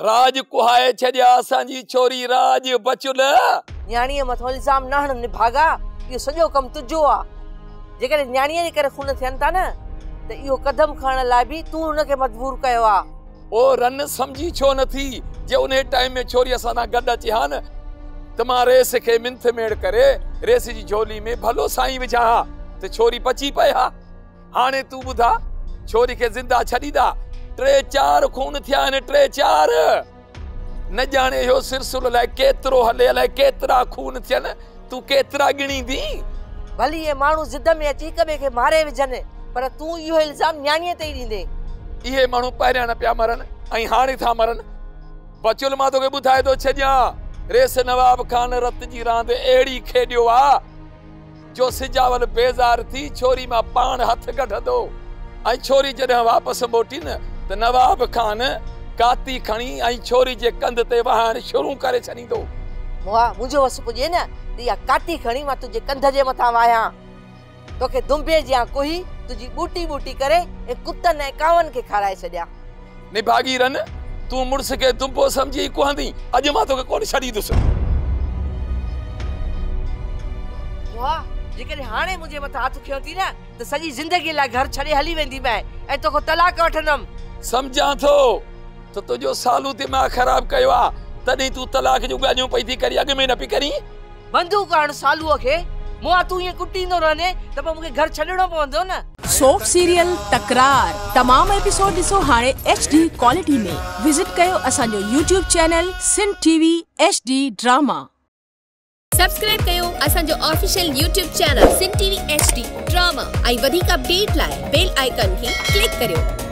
راڄ ڪهائي ڇڏيا اسان جي ڇوري راڄ بچل. نياڻيء مٿان الزام نه هڻ نڀاڳا، اهو سڄو ڪم تنهنجو آ. جيڪڏهن نياڻيء جي ڪري خون ٿين ٿا نه ته اهو قدم کڻڻ لاء به تون هن کي مجبور ڪيو آ. او رن سمجهي ڇو نه ٿي، جي انهي ٽائيم ۾ ڇوري اسان سان گڏ اچي ها نه ته مان رئيس کي منٿ ميڙ ڪري رئيس جي جهولي ۾ ڀلو سائين وجهان ها ته ڇوري بچي پئي ها. هاڻي تون ٻڌاء ڇوري کي زنده ڇڏيندا؟ ٽي چار خون ٿيا آهن، ٽي چار. نه ڄاڻي اهو سلسلو الائي ڪيترو هلي، الائي ڪيترا خون ٿين، تون ڪيترا ڳڻيندين؟ ڀلي اهي ماڻهو ضد ۾ اچي هڪ ٻئي کي ماري وجهن، پر تون اهو الزام نياڻيء تي ئي ڏيندين. اهي ماڻهو پهريان نه پيا مرن ۽ هاڻي ٿا مرن. بچل مان توکي ٻڌائي ٿو ڇڏيان، رئيس نواب خان رت جي راند اهڙي کيڏيو آ، جو سجاول بيزار ٿي ڇوري مان پاڻ هٿ ڪڍندو ۽ ڇوري جڏهن واپس موٽي نه ته نواب خان ڪاتي کڻي ۽ ڇوري جي ڪنڌ تي وهائڻ شروع ڪري ڇڏيندو. مئا، منهنجو وس پڄي نه ته اها ڪاتي کڻي مان تنهنجي ڪنڌ جي مٿان وهايان. توکي دنبي جيان ڪهي تنهنجي ٻوٽي ٻوٽي ڪري ۽ ڪتن ۽ ڪانون کي کارائي ڇڏيان. نڀاڳي رن، تون مڙس کي دنبو سمجهي ئي ڪهندين، اڄ مان توکي ڪونه ڇڏيندس. مئا، جيڪڏهن هاڻي منهنجي مٿان هٿ کنيو ٿي نه ته سڄي زندگيء لاء گهر ڇڏي هلي وينديمانء ۽ توکان طلاق وٺندم. سمجهان ٿو ته تنهنجو سالو دماغ خراب ڪيو آ، تڏهن تون طلاق جون ڳالهيون پئي ٿي ڪرين، اڳ ۾ نه پئي ڪرين. بندوق هڻ سالوء کي، مئا تون ائين ڪٽيندو رهندين ته پوء مون کي گهر ڇڏڻو پوندو نه. سوپ سيريل تڪرار تمام ايپيسوڊ ڏسو هاڻي ايڇ ڊي ڪوالٽي ۾ وزٽ ڪيو اسان جو YouTube channel Sindh T V H D drama. Subscribe ڪيو اسان جو official YouTube channel Sindh T V H D drama ۽ وڌيڪ اپڊيٽ لاء بيل آئيڪان کي ڪلڪ ڪريو.